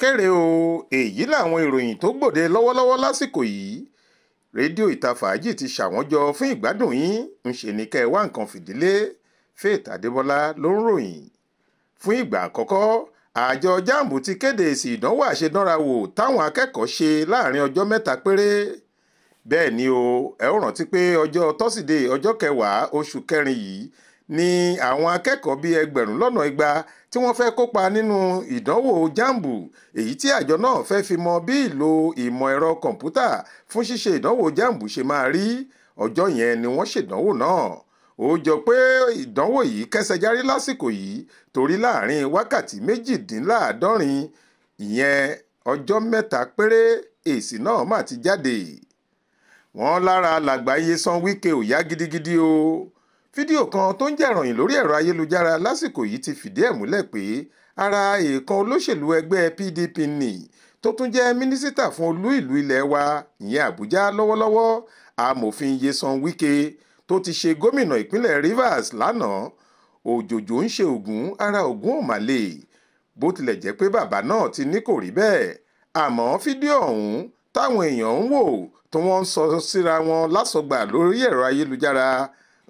Kéré o, èyí làwọn ìròyìn tó gbòde lọ́wọ́lọ́wọ́ lásìkò yìí. Rédíò Ìta Fàájì ti ṣàwọn jọ fún ìgbádùn yín. Ń ṣe ni kẹ́ ẹ wá nǹkan fìdílé. Faith Adébọlá ló ń ròyìn. Fún ìgbà àkọ́kọ́, àjọ JAMB ti kéde èsì ìdánwò àṣedánrawò táwọn akẹ́kọ̀ọ́ ṣe láàrin ọjọ́ 3 péré. Bẹ́ẹ̀ ni o, ẹ ó rántí pé ọjọ́ Tọ́sídẹ̀ẹ́ ọjọ́ kẹwàá oṣù kẹrin yìí ni àwọn akẹ́kọ̀ọ́ bíi 200,000 tí wọ́n fẹ́ kópa nínú ìdánwò JAMB, èyí tí àjọ náà fẹ́ fi mọ bí ìlò ìmọ̀ ẹ̀rọ kọ̀ǹpútà fún ṣíṣe ìdánwò JAMB ṣe máa rí. Ọjọ́ yẹn ni wọ́n ṣèdánwò náà. Ó jọ pé ìdánwò yìí kẹ́sẹ járí lásìkò yìí torí láàrin wákàtí 78, ìyẹn ọjọ́ 3 péré, èsì náà mà ti jáde. Wọ́n lára làgbà Nyesom Wike ò yá gidigidi o. Fídíò kan tó ń jà ròyìn lórí ẹ̀rọ ayélujára lásìkò yìí ti fìdí ẹ̀ múlẹ̀ pé ara èèkàn olóṣèlú ẹgbẹ́ PDP nì tó tún jẹ́ mínísítà fún olú ìlú ilẹ̀ wa, ìyẹn Àbújá lọ́wọ́lọ́wọ́, amòfin Nyesom Wike tó ti ṣe gómìnà ìpínlẹ̀ Rivers lánàá. Òjòjò ń ṣe Ògún, ara Ògún ò mà le. Bó tilẹ̀ jẹ́ pé bàbá náà ti ní kò rí bẹ́ẹ̀, àmọ́ fídíò ọ̀hún táwọn èèyàn ń wò tí wọ́n ń sọ síra wọn lásọgbà lórí ẹ̀rọ ayélujára,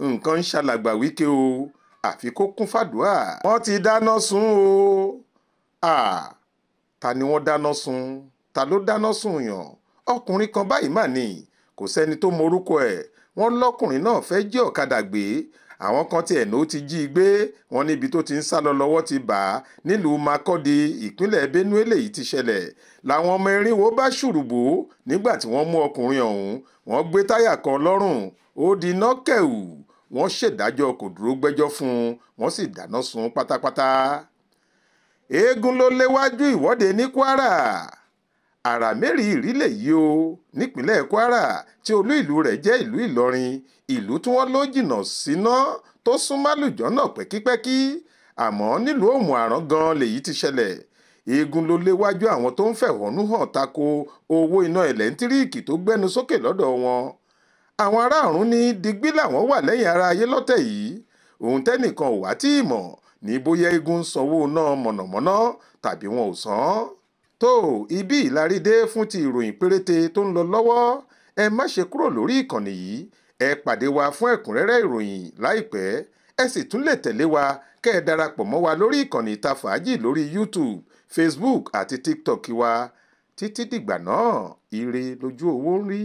nǹkan ń ṣàlàgbà Wike o, àfi kó kún fàdúà. Wọ́n ti dáná sun o. Ta ni wọ́n dáná sun? Ta ló dáná sun yàn? Ọkùnrin kan báyìí mà ní, kò sẹ́ni tó morúkọ ẹ̀. Wọ́n lọ́kùnrin náà fẹ́ jí ọ̀kadà gbé. Àwọn kan tí ẹ̀nà ó ti jí i gbé. Wọ́n níbi tó ti ń sá lọ lọ́wọ́ ti bà á nílùú Makurdi, ìpínlẹ̀ Benue lèyí ti ṣẹlẹ̀. Làwọn ọmọ irinwó bá ṣùrùbù nígbà tí wọ́n mú ọkùnrin ọ̀hún. Wọ́n gbé táyà kan lọ́rùn, ó di iná kẹ̀wù. Wọ́n ṣèdájọ́ kò dúró gbẹ́jọ́ fún un, wọ́n sì dáná sun pátápátá. Eégún ló léwájú ìwọ́de ní Kwara. Àrà mẹ́rin ìrílẹ̀ yìí o, nípínlẹ̀ Kwara tí olú ìlú rẹ̀ jẹ́ ìlú Ìlọrin, ìlú tí wọ́n ló jìnnà síná tó súnmọ́ àlùjọ́nà pẹ́kípẹ́kí. Àmọ́ nílùú Òmù-Àrán gan lèyí ti ṣẹlẹ̀. Eégún ló léwájú àwọn tó ń fẹ̀hónú hàn tako owó iná ẹ̀lẹ́ńtíríìkì tó gbẹ́nu sókè lọ́dọ̀ wọn. Àwọn ará ọ̀run ní digbí làwọn wà lẹ́yìn ara ayé lọ́tẹ̀ yìí. Òun tẹ́nìkan ò wá tí ì mọ̀ ní bóyá eégún ń sanwó iná mọ̀nàmọ́ná tàbí wọn ò san án. Tó ibi ìlarídé fún ti ìròyìn péréte tó ń lọ lọ́wọ́. Ẹ má ṣe kúrò lórí ìkànnì yìí. Ẹ pàdé wa fún ẹ̀kúnrẹ́rẹ́ ìròyìn láìpẹ́. Ẹ sì tún lè tẹ̀lé wa kẹ́ ẹ darapọ̀ mọ́ wa lórí ìkànnì Ìta Fàájì lórí YouTube, Facebook àti TikTok wa. Títí dìgbà náà, ire lójú owó ń rí.